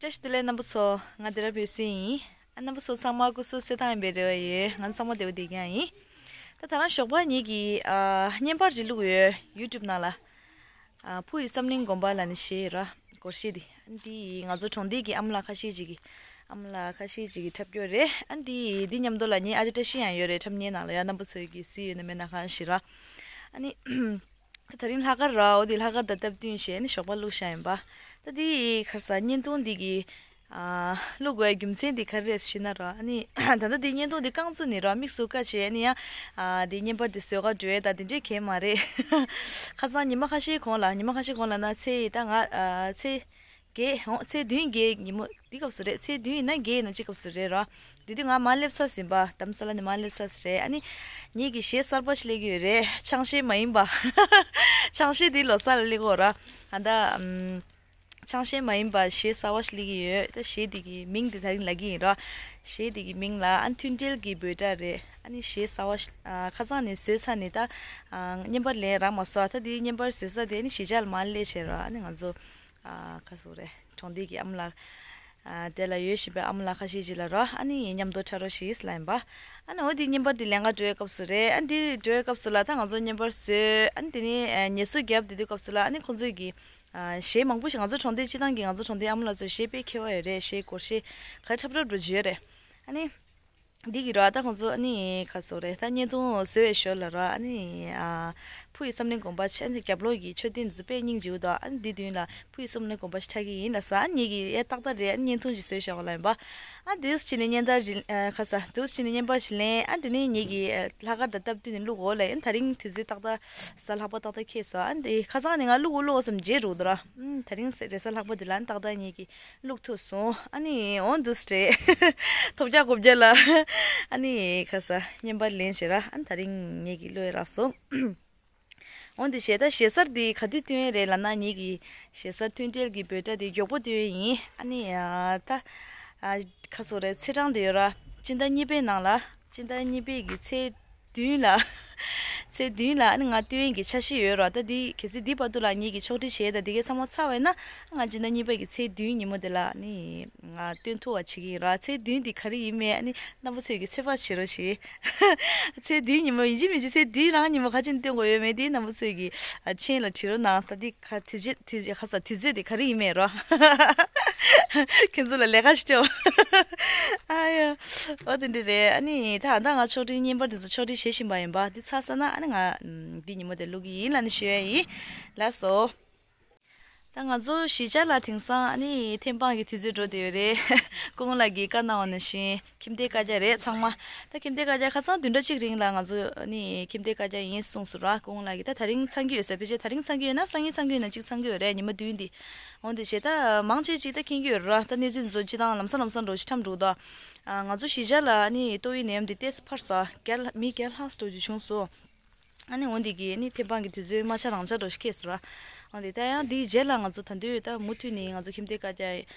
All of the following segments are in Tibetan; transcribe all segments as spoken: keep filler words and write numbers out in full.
བཀྲ་ཤིས་བདེ་ལེགས་རྣམ་པ་ཚོ། ང་བདེ་ར་བོད་སྲིད་ཡིན། ཨ་རྣམ་པ་ཚོ་ཚང་མ་སྐུ་གཟུགས་གསལ་ཐང་ཡིན་པའི་རེ་བ་ཡོད། ང་ཚང་མ་བདེ་པོ་བསྡད་ཀྱི་ཡིན། ད་ད་རང་ཞོགས་པ་ངེད་ཀྱི་ཨ་བརྙན་པར་ཅིག་བླུགས་ཡོད་ཡུ་ཊུབ་ནང་ལ། ཨ་ཕུ་ཡི་བསམ་གླིང་དགོན་པ་ལ་ནི་བཞེས་ཡོད་ར། སྒོར་གཞས་འདི་ཨ་འདི་ང་ཚོ་གྲོང་སྡེ་གི་ཨ་མ་ལགས་ཁ་ཤས་ཅིག་གི་ཨ་མ་ལགས་ཁ་ཤས་ཅིག་གི་འཁྲབ་སྐྱོར་རེད། ཨ་འདི་འདི་མཉམ་དུ་ལ་ངའི་ཨ་ཅག་བཀྲ་ཤིས་ཡང་ཡོད་རེད། འཁྲབ་མཁན་ནང་ལ་ཡ་རྣམ་པ་ཚོས་ཀྱིས་གཟིགས་ཡོད་ན་མེད་ན་གང་ཤེས་ར། ཨ་ནི། ད་དེ་རིང་ལྷག་དཀར་ར། འོ་དེ་ལྷག་དཀར་དང་སྟབས་བསྟུན་བྱས་ནས་ཞོགས་པ་བླུགས་བཞག་ཡིན་པ། ད་དེ་ཁར་ས་བརྙན་ཐུང་འདི་གི་ཨ་བླུགས་དགོས་རྒྱུ་མཚན་འདི་ག་རེ་རེད་ཞུས་ན་ར། ཨ་ནི་ད་ལྟ་དེ་བརྙན་ཐུང་འདི་རྐང་བཙུགས་ནས་ར་དམིགས་སུ་བཀར་བྱས། ཨ་ནི་ཡང་ཨ་དེ་བརྙན་པར་འདི་བཟོ་ག་འགྲོ་ཡས་ད་དེ་འདྲས་གས་མ་རེད། ཁ་སང་ཉི་མ་ཁ་ཤས་གོང་ལ་ཉི་མ་ཁ་ཤས་གོང་ལ་ན་ཚེ་ཡི་ད་ང་ཨ་ཚེ། བརྒྱད། འོ་ཚེས་བདུན་བརྒྱད་ཉིན་མོ་འདི་སྐབས་སུ་རེད། ཚེས་བདུན་ཡིན་ན་བརྒྱད་ཡིན་ན་གཅིག་སྐབས་སུ་རེད་ར། དེ་དུས་ང་མར་སླེབས་ས་ཟིན་པ་དྷ་རམ་ས་ལ་ནས་མར་སླེབས་ས་ཟིན་རེད། ཨ་ནི་ངེད་ཀྱི་གཞས་གསར་པ་ཞིག་སླེབས་ཀྱི་ཡོད་རེད། ཆང་གཞས་མ་ཡིན་པ། ཆང་གཞས་དེ་ལོ་གསར་ལ་སླེབས་ཀྱི་ཡོད་ར། ཨ་ད་ཨམ། ཆང་གཞས་མ་ཡིན་པ་གཞས་གསར་པ་ཞིག་སླེབས་ཀྱི་ཡོད། ད་གཞས་དེ་གི་མིང་དེ་ད་རིང་ལབ་ཀྱི་ཡིན་ར། གཞས་དེ་གི་མིང་ལ་ཨ་མཐུན་འབྲེལ་གྱི་འབོད་སྒྲ་རེད། ཨ་ནི་གཞས་གསར་པ་ཞིག་ཨ་ཁ་སང་ནས་བཟོས་ཚར་ནས་ད་ཨ་བརྙན་པར་ལེན་རག་མ་སོང་། ད་དེའི་བརྙན་པར་བཟོ་ས་དེ་ཨ་ནི་གཞིས་ཆགས་ལ་མར་སླེབས་བྱས་ར། ཨ་ནི་ང་ཚོ། ཨ་ཁ་སོ་རེ། གྲོང་སྡེ་གི་ཨ་མ་ལགས། ཨ་དེ་ལ་ཡོད་བཞིན་པའི་ཨ་མ་ལགས་ཁ་ཤས་ཅིག་ལ་རོ། ཨ་ནི་མཉམ་དུ་འཁྲབ་རོགས་ཞེས་ལབ་ཡིན་པ། ཨ་ནི་འོ་དེ་བརྙན་པར་དེ་ལེན་ག་འགྲོ་བའི་སྐབས་སུ་རེད། ཨ་ནི་དེ་འགྲོ་བའི་སྐབས་སུ་ལ་ད་ང་ཚོ་བརྙན་པར་བཟོས། ཨ་ནི་དེ་ནས་ཨ་ངལ་གསོ་བརྒྱབ་དེ་དུས་སྐབས་སུ་ལ་ཨ་ནི་ཁོང་ཚོས་ཀྱི་ཨ་གཞས་མང་པོ་ཞིག་ང་ཚོ་གྲོང་སྡེ་སྤྱི་བཏང་གི་ང་ཚོ་གྲོང་སྡེ་ཨ་མ་ལགས་ཚོས་གཞས་དཔེ་མཁས་པ་ཡོད་རེད། གཞས་སྒོར་གཞས་ག་འཁྲབ་འཁྲབ་འགྲོ་རྒྱུ་ཡོད་རེད། ཨ་ནི། འདི་གི་ར་ད་ཁོང་ཚོ་ཨ་ནི་ཁ་སོ་རེད། ད་བརྙན་ཐུང་བཟོ་བའི་ཞོར་ལ་ར་ཨ་ནི་ཨ་ཕུ་ཡི་བསམ་གླིང་དགོན་པ་ཆེ་ཨ་ནི་རྒྱབ་ལོགས་ཀྱི་མཆོད་རྟེན་འདི་ཚོ་དཔེ་སྙིང་རྗེ་པོ་འདུག་ཨ་ནི་འདི་མདུན་ལ་ཕུ་ཡི་བསམ་གླིང་དགོན་པ་ཞིག་འཁྲབ་ཀྱི་ཡིན་ལབ་ས། ཨ་ནི་ངེད་ཀྱིས་ཨེ་ཏག་ཏག་རེད། ཨ་ནི་བརྙན་ཐུང་ཞིག་བཟོས་བཞག་པ་ལབ་ཡིན་པ། ཨ་འདི་ཚོ་བྱས་ནས་བརྙན་ཐུང་ཞིག་ཨ་ཁ་ས་འདི་ཚོ་བྱས་ནས་བརྙན་པར་ཞིག་ལེན། ཨ་ནི་དེ་ནས་ངེད་ཀྱིས་ཨ་ལྷག་དཀར་དང་སྟབས་བསྟུན་ནས་བླུག་འོ་ལབ་ཡིན། ད་རིང་དུས་ཚོད་ཏག་ཏག་གཟའ་ལྷག་པ་ཏག་ཏག་འཁེལ་སོང་། ཨ་ནི་ཁ་སང་ནས་ང་བླུག་འོ་བླུག་འོ་བསམ་བརྗེད་འགྲོ་འདུག་ར། ཨ་ནི་ད་རིང་རེས་གཟའ་ལྷག་པ་འདི་ལ་ཨ་ནི་ཏག་ཏག་ངེད་ཀྱིས་བླུག་ཐུབ་སོང་། ཨ་ནི་འོ་འདུག་སེ་རེད། ཐོབ་རྒྱག་གོ་རྒྱག་ལ། ཨ་ནི་ཁ་ས་བརྙན་པར་ལེན་བྱེད་ར། ཨ་ནི་ད་རིང་ངེད་ཀྱི་བློས་རག་སོང་། འོ་འདི་གཞས་ད་གཞས་གསར་འདི་ག་དུས་བཏོན་ཡས་རེད་ལབ་ན། ངེད་ཀྱི་གཞས་གསར་མཐུན་འབྲེལ་གྱི་འབོད་སྒྲ་འདི་མགྱོགས་པོ་བཏོན་ཡས་ཡིན། ཨ་ནི་ཨ་ད་ཨ་ཁ་སོ་རེད། ཚེས་གྲངས་འདི་ཡོད་ར། སྤྱི་ཟླ་གཉིས་པའི་ནང་ལ། སྤྱི་ཟླ་གཉིས་པའི་གི་ཚེས་བདུན་ལ། ཚེས་བདུན་ལ་ཨ་ནི་ང་སྟོན་གྱི་འཆར་གཞི་ཡོད་ར། ད་འདི་གལ་སྲིད་འདི་བར་དུ་ལ་ངེད་ཀྱི་ཕྱོགས་སྒྲིག་བྱས་ད་འདི་གའི་ཚང་མ་ཚར་བས་ན། ང་སྤྱི་ཟླ་གཉིས་པའི་གི་ཚེས་བདུན་ཉིན་མོ་དེ་ལ་ཨ་ནི་ང་སྟོན་ཐུབ་པ་བྱེད་ཀྱི་ཡིན་ར། ཚེས་བདུན་འདི་ག་རེ་ཡིན་མེད་ཨ་ནི་རྣམ་པ་ཚོས་ཀྱི་ཚོད་དཔག་བྱེད་རོགས་ཞེས། ཚེས་བདུན་ཉིན་མོ་ཡིན་གཅིག་མིན་གཅིག་ཚེས་བདུན་རང་ཉིན་མོ་ག་ཅིག་སྟོན་དགོས་ཡོད་མེད་དེ་རྣམ་པ་ཚོས་ཀྱི་ཨ་མཆན་ལ་བྲིས་རོགས་གནང་། ད་འདི་ག་དུས་ཚོད་དུས་ཚོད་ཁ་ས་དུས་ཚོད་དེ་ག་རེ་ཡིན་མེད་རོ། ཁྱེད་ཚོ་ལ་ལས་ཀ་ཞིག་སྤྲད། ཨ་ཡ། འོ་དེ་འདྲ་རེད། ཨ་ནི་ད་ཨ་ད་ང་ཕྱོགས་སྒྲིག་བརྙན་པར་འདི་ཚོ་ཕྱོགས་སྒྲིག་བྱེད་བཞིན་པ་ཡིན་པ། འདི་ཚར་ས་ན་ཨ་ནི་ང་འདི་ཉིན་མོ་དེ་བླུག་གི་ཡིན་ལབ་ནས་ཞུ་ཡ་ཡིན། ལགས་སོ། ད་ང་ཚོ་གཞིས་ཆགས་ལ་དེང་སང་ཨ་ནི་ཐེམ་སྤང་གི་དུས་ཚོད་འགྲོ་བསྡད་ཡོད་རེད། སྐུ་ངོ་ལགས་ཀྱིས་བཀའ་གནང་བ་ནང་བཞིན། ཁྱིམ་སྡེ་བཀའ་རྒྱ་རེད་ཚང་མ། ད་ཁྱིམ་སྡེ་བཀའ་རྒྱ་ཁ་སང་བདུན་ཕྲག་གཅིག་རིང་ལ་ང་ཚོ་ནི་ཁྱིམ་སྡེ་བཀའ་རྒྱ་ཡིན་གསུངས་སོང་ར། སྐུ་ངོ་ལགས་ཀྱིས་ད་ད་རིང་ཚང་གི་ཡོད་ཟེར། ཕལ་ཆེར་ད་རིང་ཚང་གི་ཡོད་ན་སང་ཉིན་ཚང་གི་ཡོད་ན་གཅིག་ཚང་གི་ཡོད་རེད། ཉི་མ་བདུན་འདི། འོན་ཏེ་བྱས་ད་མང་ཆེ་གཅིག་ད་མཁྱེན་གྱི་ཡོད་ར། ད་གནས་ཚུལ་འདི་ཚོ་སྤྱི་བཏང་ལམ་སང་ལམ་སང་འགྲོ་ཞིག་ཁྲམ་འགྲོ་ད། ང་ཚོ་གཞིས་ཆགས་ལ་ནི་ཏོག་དབྱིབས་ནད་ཡམས་འདི་ཏོག་ཙམ་འཕར་སོང་། བརྒྱ་ལྷག་མི་བརྒྱ་ལྷག་ཙམ་འགྲོ་རྒྱུ་བྱུང་སོང་། ཨ་ནི་འོན་ཏེ་གི་ནི་ཐེམ་སྤང་གི་དུས་ཚོད་མ་ཆ་རང་ཆ་འགྲོ་ཞིག་ཁེལ་སོང་ར། འོན་ཏེ་ད་ཡང་འདིའི་རྗེས་ལ་ང་ཚོ་ད་འདོད་ད་མུ་མཐུད་ནས་ང་ཚོ་ཁྱིམ་སྡེ་བཀའ་རྒྱ།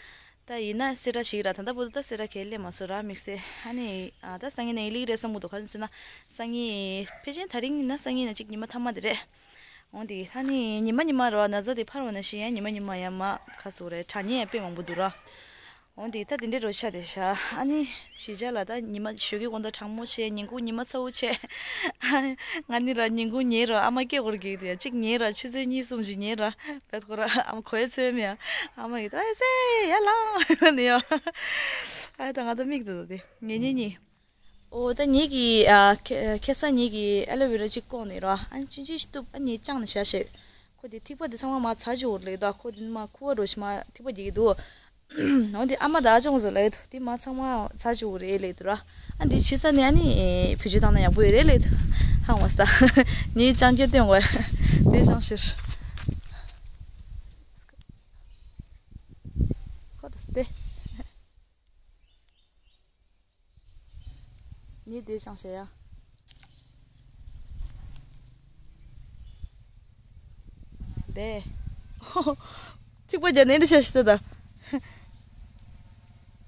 ད་ཡིན་ན་སེ་དྲ་ཞིག་ར། ད་ལྟ་བར་དུ་ད་སེ་དྲ་གས་སླེབས་མ་སོང་ར་དམིགས་བསལ། ཨ་ནི་ཨ་ད་སང་ཉིན་ནས་ཡིན་ལིག་རེད་བསམ་གི་འདུག་ག་རེ་ཟེར་ན་སང་ཉིན་ཕལ་ཆེར་ད་རིང་ཡིན་ན་སང་ཉིན་ན་གཅིག་ཉི་མ་མཐའ་མ་དེ་རེད། འོན་ཏེ་ད་ནི་ཉི་མ་ཉི་མ་ར་ན་ཚ་དེ་འཕར་བ་ནང་བཞིན་ཡང་ཉི་མ་ཉི་མ་ཡང་མ་ཁ་སོ་རེད། དྲག་ཉེན་ཡང་དཔེ་མང་པོ་འདུག་ར། འོན་ཏེ་ད་དེ་འདྲའི་རོ་ཆ་དེ་ཤ། ཨ་ནི་གཞིས་ཆགས་ལ་ད་ཉི་མ་ཞོགས་ཀའི་དགོང་དག་གྲང་མོ་བྱས། ཉིན་གུང་ཉི་མ་ཚ་བོ་བྱས། ང་ནི་ར་ཉིན་གུང་ཉལ་ར་ཨ་མ་སྐད་སྐོར་གྱིས་དེ་གཅིག་ཉལ་ར་ཆུ་ཚོད་གཉིས་གསུམ་ཞིག་ཉལ་ར་བད་ཁོ་ར་ཨ་མ་གོ་ཡ་ཚོད་མེད། ཨ་མ་ཡིས་ད་ཨེ་སེ་ཡ་ལང་ནི་ཡ། ཨ་ད་ང་ད་མིག་ཏུ་དེ་ཉལ་ཉལ་ཉལ། ཨོ་ད་ངེད་ཀྱི་ཨ་ཁ་ཁ་སང་ངེད་ཀྱི་ཨ་ལོ་ཝེ་ར་གཅིག་བཀོག་ནས་ར། ཨ་ཅི་ཅི་ཞིག་གཏུབ། ཨ་ངས་བཅངས་ནས་བཞག་བྱས། ཁོ་དེ་ཐིགས་པ་དེ་ཚང་མ་མར་ཚ་བཅུག་རེད་ད། ཁོ་དེ་མར་ཁུ་བ་འདྲ་ཞིག་མར་ཐིགས་པ་རྒྱག་གི་འདུག་འོ་དེ་ཨ་མ་དང་ཨ་ཅག་ཚོ་ལབ་ཀྱི་འདུག་དེ་མར་ཚང་མ་ཚ་བཅུག་རེད་ལབ་ཀྱི་འདུག་ར། ཨ་འདི་ཕྱི་ས་ནས་ཨ་ནི་བེད་སྤྱོད་བཏང་ན་ཡག་པོ་ཡོད་རེད་ལབ་ཀྱི་འདུག་ཧང་བ་སྟ། ངས་ཅང་སྐྱོ་སྟོན་དགོས། དེ་ཅང་ཤེར། ཁོ་རེ་སྟེ། ཉི་དེ་ཅང་བྱས་ཡ། དེ། ཐིགས་པ་རྒྱ་ནས་འདི་ཤ་ཤི་ད།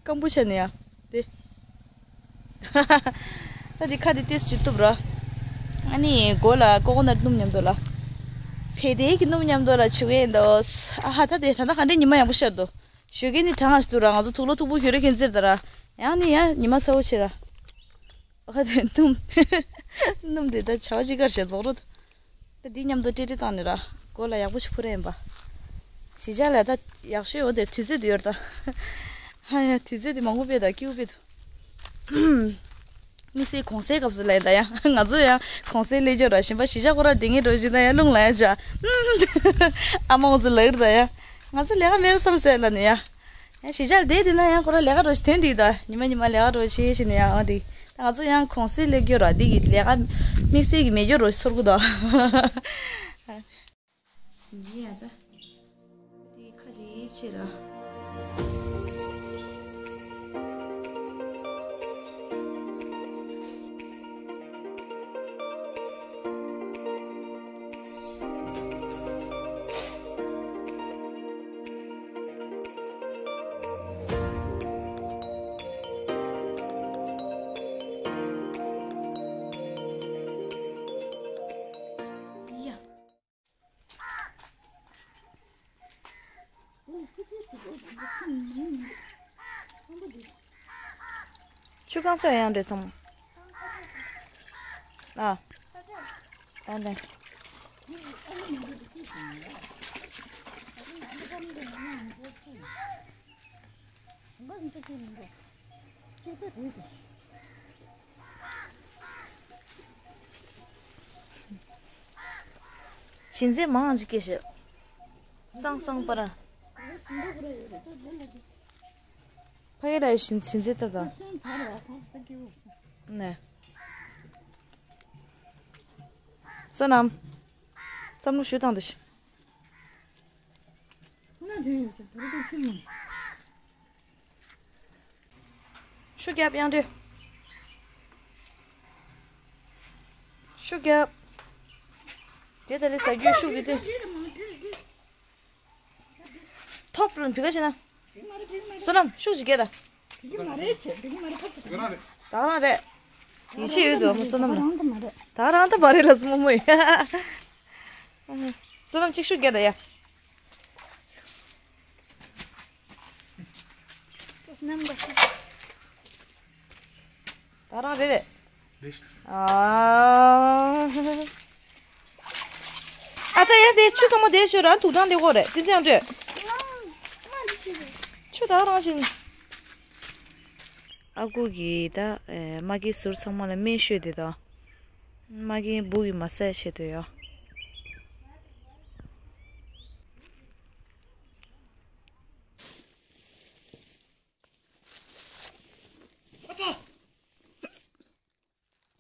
སྐམ་པོ་བྱས་ནས་ཡ། དེ། ད་འདི་ཁ་འདི་ཏེས་ཅིག་གཏུབ་ར། ཨ་ནི་མགོ་ལ་ཀོ་ཀོ་ནཊ་སྣུམ་མཉམ་དུ་ལ། བལ་དེ་གི་སྣུམ་མཉམ་དུ་ལ་བྱུག་གི་འདུག་ཨ་ཧ་ད་དེ་ད་ལྟ་ག་འདྲའི་ཉི་མ་ཡག་པོ་ཤར་འདུག་ཞོགས་ཀས་ནི་གྲང་ང་ཞིག་འདུག་ར། ང་ཚོ་དུག་ལོག་མཐུག་པོ་གྱོན་རེ་གྱོན་ཟེར་ད་ར། ཡང་ནི་ཡང་ཉི་མ་ཚ་བོ་ཆེ་ར། ཨ་དེ་སྣུམ། སྣུམ་དེ་ད་བྱ་བ་ཅི་དགར་བྱས་རྫོགས་རོ། ད་འདི་མཉམ་དུ་ཏྲེ་ཏྲེ་བཏང་ནས་ར། མགོ་ལ་ཡག་པོ་ཞིག་ཕུ་རེ་ཡིན་པ། གཞིས་ཆགས་ལ་ད་ཡག་ཤོས་འོ་དེར་དུས་ཚོད་དུ་ཡོད་ད། ཧ་ཡ་དུས་ཚོད་དུ་མང་པོ་སྤེལ་ད་སྐྱིད་པོ་སྤེལ་འདུག་དམིགས་བསལ་གུང་སེང་སྐབས་སུ་ལ་ཡིན་ད་ཡ། ང་ཚོ་ཡང་གུང་སེང་སླེབས་རྒྱུ་ར་བཞིན་པ་གཞིས་ཆགས་ཁོ་ར་དེ་ངེད་འགྲོ་བཞིན་ད་ཡ་རླུང་ལ་ཡ་བྱ། ཨ་མ་ང་ཚོ་ལག་རི་ད་ཡ། ང་ཚོ་ལས་ཀ་མེད་ར་བསམ་སེ་ལ་ནི་ཡ། ཡང་གཞིས་ཆགས་ལ་བསྡད་དེ་ན་ཡང་ཁོ་རང་ལས་ཀ་རོ་ཞིག་ཐོན་འདུག་ད། ཉི་མ་ཉི་མ་ལས་ཀ་རོ་ཞིག་བྱས་ནས་ཡང་འོ་དེ། ད་ང་ཚོ་ཡང་གུང་སེང་སླེབས་རྒྱུ་ར་འདི་གི་ལས་ཀ་དམིགས་བསལ་གྱི་མེད་རྒྱུ་རོ་ཞིག་ཚོར་གི་འདུག་ཡིན་ཡ་ད། དེ་ཁ་རེ་ཕྱེ་ར། ཆུ་གང་ས་ཡང་འདྲེ་ཚང་མ། ཨ། ཨ་ནེ། བྱིན་རྫས་མང་ཅིག་སྐྱེས་ཤག་སང་སང་པ་ར། ཕ་གི་ར་བྱིན་བྱིན་རྫས་ད་ད། ནས། བསོད་ནམས། བསམ་བློ་ཞུ་དང་དུ་ཤི། ཤུགས་རྒྱབ་དབྱངས་སྒྲོལ། ཤུགས་རྒྱབ། དེ་ད་ལས་ཟ་རྒྱུའི་ཤུགས་ཀྱི་སྟོན། ཐོབ་རུང་བི་ག་བྱེད་ན། བསོད་ནམས་ཤུགས་ཅིག་རྒྱབ་ད། ད་ག་རང་རེད། ཡིད་ཆེས་ཡོད་དོ་མོ་བསོད་ནམས་ལ། ད་ག་རང་ད་མ་རེད་ལ་སོ་མོ་མོ་ཡ། བསོད་ནམས་ཅིག་ཤུགས་རྒྱབ་ད་ཡ། ད་རང་རེད། ཨ། ཨ་ད་ཡ་དེ་ཆུ་ཚང་མ་དེ་ཆུ་རང་དུག་སྦྲང་དེ་གོ་རེད་དེ་ཚེ་ཡང་བྲོས། ཆུ་ད་རང་བཞིན། ཨ་ཁུ་གིས་ད་མ་གི་ཟུར་ཚང་མ་ལ་སྨན་བཤོས་དེ་དང་། མ་གི་འབུ་གི་མ་ཟས་བྱེད་དུ་ཡོད།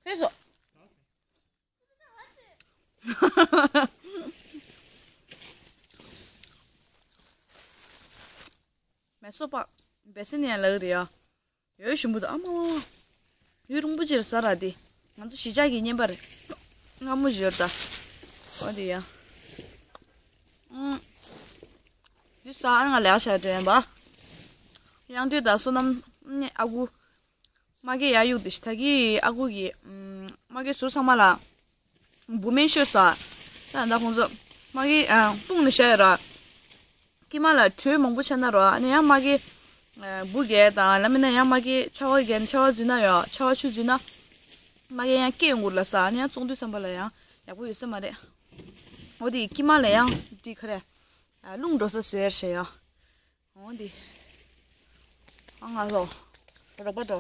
ཕེབས་སོ། མེ་སོ་པ། བེ་སི་ནི་ཡང་ལག་རེད་ཡ། ཡོད་ཞིམ་པོ་དང་ཨ་མ། ཡུན་རིང་པོ་ཅིག་ཟ་ར་དེ། ང་ཚོ་གཞིས་ཆགས་ཀྱི་བརྙན་པར། སྔ་མོ་བཞོར་ད། ཨོ་དེ་ཡ། ཨང་། འདི་ས་ཨ་ང་ལས་ཤ་དྲན་པ། དབྱངས་སྒྲོལ་དང་བསོད་ནམས་ནི་ཨ་ཁུ། མ་གི་ཡ་ཡུག་དེ་ཤི་ད་གི་ཨ་ཁུ་གི། མ་གི་ཟུར་ཚང་མ་ལ། འབུ་སྨན་བཤོས་ས། ད་ད་ཁོང་ཚོ། མ་གི་སྤུངས་ནས་བཤའ་ཡོད་ར། ཀྱེ་མ་ལ་དྲོད་མང་པོ་ཆགས་ན་རོ་ཨ་ནི་ཡང་མ་གི། འབུ་རྒྱག་དང་ལ་མིན་ན་ཡང་མ་གི་ཆར་པ་རྒྱག་ཆར་པ་འཛུལ་ན་ཡོ་ཆར་པ་ཆུ་འཛུལ་ན། མ་གི་ཡང་སྐྱེ་ཡོང་གི་རེད་ལ་ས་ཨ་ནི་ཡང་བཙོང་དུས་བསམ་པ་ལ་ཡང་ཡག་པོ་ཡོད་ས་མ་རེད། འོ་དེ་ཀྱེ་མ་ལ་ཡང་དེ་ག་རེ། རླུང་འགྲོ་ས་བཟོས་ཡར་བྱས་ཡོ། འོ་དེ། ཨ་ང་ལོ། རོགས་པ་འགྲོ།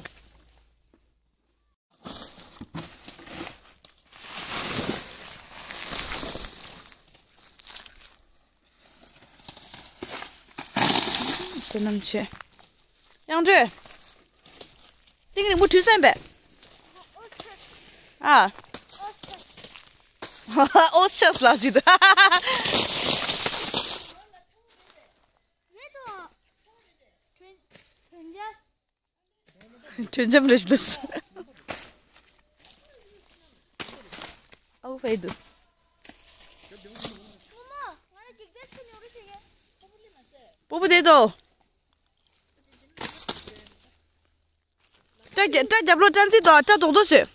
བསོད་ནམས་ཆེ། དབྱངས་སྒྲོལ། ཏིང་རིང་པོ་བྲུས་སོང་པས། ཨ། ཨོ་ཤེས་ལ་ཞིག་ད། དྲོད་འཇམ་རེད་ལགས། ཨའུ་ཕའི་འདུག་སྤོ་བོ་བསྡད་དོ། སྐྲ་རྒྱབ་སྐྲ་རྒྱབ་ལོ་སྐྲ་འཛིན་དོ་སྐྲ་རྡོག་རྡོག་བཟོས།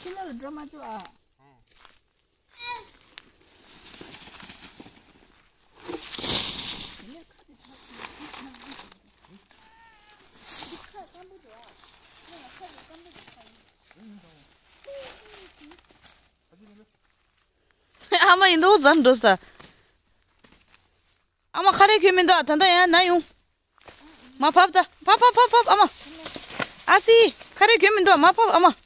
ཕྱི་ལོགས་ལ་འགྲོ་མ་བཅུག་ཨ། ཨ་མ་ཡིན་དུ་ཟ་འགྲོ་ས། ཨ་མ་ཁ་རས་གྱོན་མི་འདུག་ད་ལྟ་ཡང་ན་ཡོང་། མ་ཕབ་ད། ཕབ་ཕབ་ཕབ་ཕབ་ཨ་མ། ཨ་སི། ཁ་རས་གྱོན་མི་འདུག་མ་ཕབ་ཨ་མ།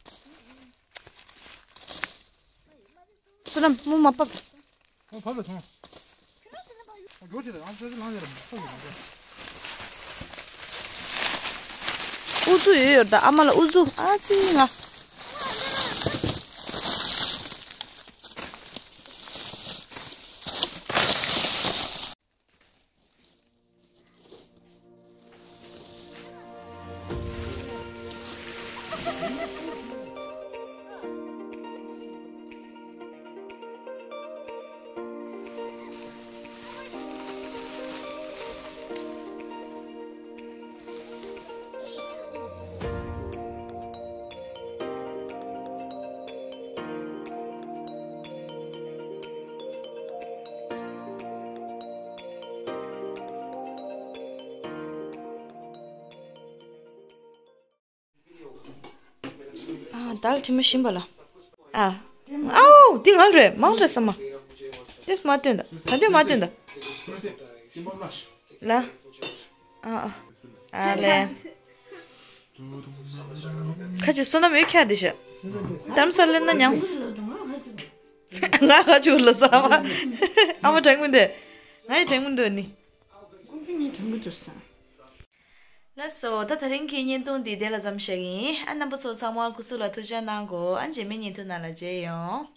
བསོད་ནམས་མོ་མ་ཕབ་ད། ཨ་ཕབ་ལ་ཐོང་། ཨ་འགྲོ་ཅི་ད་ཨ་ཙི་ལང་ཡར་མ་ཕབ་ལ་མ་ཕབ། ཨུ་ཚུགས་ཡོད་ཡོད་ད་ཨ་མ་ལ་ཨུ་ཚུགས་ཨ་ཙི་ང་། ཨ། དལ་དྲི་མ་ཞིམ་པ་ལ། ཨ། ཨའོ། འདི་ང་རེད་མང་དྲགས་ས་མ། ཏེས་མ་སྟོན་ད་ད་འདོད་མ་སྟོན་ད། ལ། ཨ་ཨ། ཨ་ལས། ཁ་ཅིག་བསོད་ནམས་ཡོད་ཁྱག་འདི་ཤ། དྷ་རམ་ས་ལ་སླེབས་ན་མྱངས། ང་ཁ་ཆུ་ལ་ས་མ། ཨ་མ་དྲང་མི་འདོད། ང་ཡི་དྲང་མི་འདོད་ནི། ཁོང་གི་ངའི་དྲང་མི་འདོད་ས། ལགས་སོ། ད་ད་རིང་གི་བརྙན་ཐུང་འདི་དེ་ལ་མཚམས་བཞག་གི་ཡིན། ཨ་རྣམ་པ་ཚོ་ཚང་མ་སྐུ་གཟུགས་ལ་ཐུགས་ཅག་གནང་གོ་ཨ་རྗེས་མའི་བརྙན་ཐུང་ནང་ལ་མཇལ་ཡོང་།